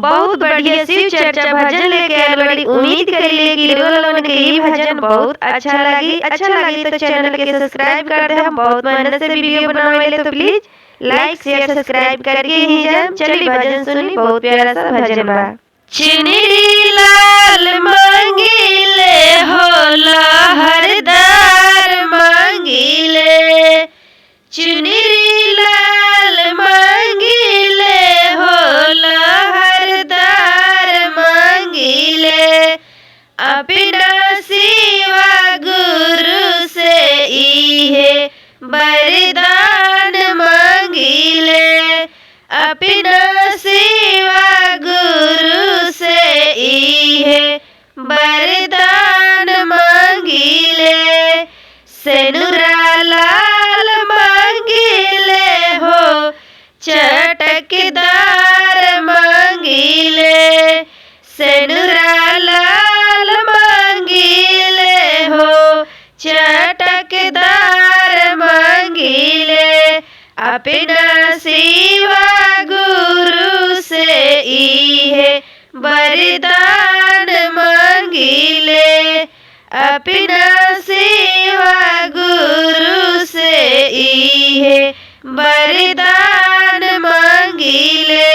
बहुत बढ़िया शिव चर्चा भजन लेके आयल बड़ी। उम्मीद करीले कि लोगन के ई भजन बहुत अच्छा लगी। अच्छा लगी तो चैनल के सब्सक्राइब कर दे। हम बहुत मेहनत से वीडियो बनावेले तो प्लीज लाइक शेयर सब्सक्राइब करके ही जाए। चलिए भजन सुनी, बहुत प्यारा सा भजन बा। चुनरी लाल मांगिले हो लहरदार मांगिले, चुनरी लाल मांगिले हो लहरदार मांगिले, अपना सिवा गुरु से इहे वरदान मांगिले, अपना सिवा गुरु से इहे वरदान मांगिले, सेनुरा लाल मांगिले हो चटकदार मांगिले, सेनुरा लाल मांगिले हो चटकदार मांगिले, अपना सिवा गुरु से इहे वरदान मांगिले, अपना सिवा गुरु से इहे वरदान मांगिले।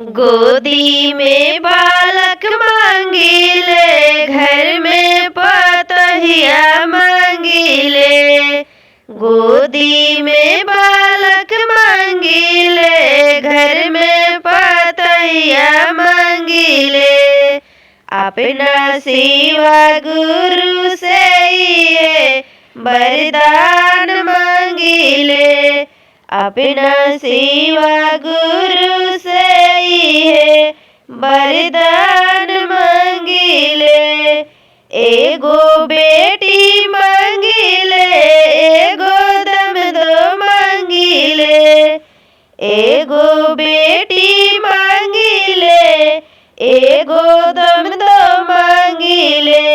गोदी में बालक मांगिले, घर में पतहिया मांगिले, गोदी में बालक मांगिले, घर में पतहिया मांगिले, अपना सिवा गुरु से ये वरदान मांगिले, अपना सिवा गुरु से ये वरदान मांगिले। एगो बेटी मांगिले, एगो दम दो मांगिले, एगो बेटी मांगिले, एगो दम दो मांगिले,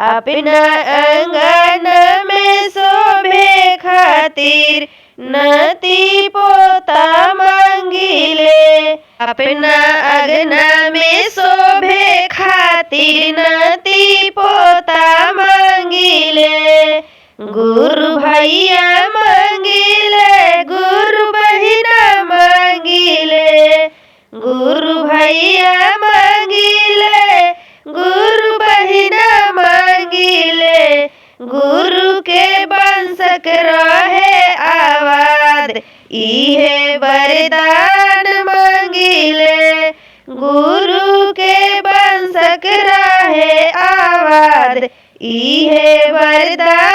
अपना अंगन में शोभे खातिर नाती पोता मांगिले, अपना अंगना में शोभे खातिर नाती पोता मांगिले, गुरु भैया मांगिले, गुरु बहिना मांगिले, गुरु भैया मांगिले, गुरु बहिना मांगिले, गुरु के वंशक रहे आबाद इहे वरदान मांगिले, गुरु के वंशक रहे आबाद इहे वरदान।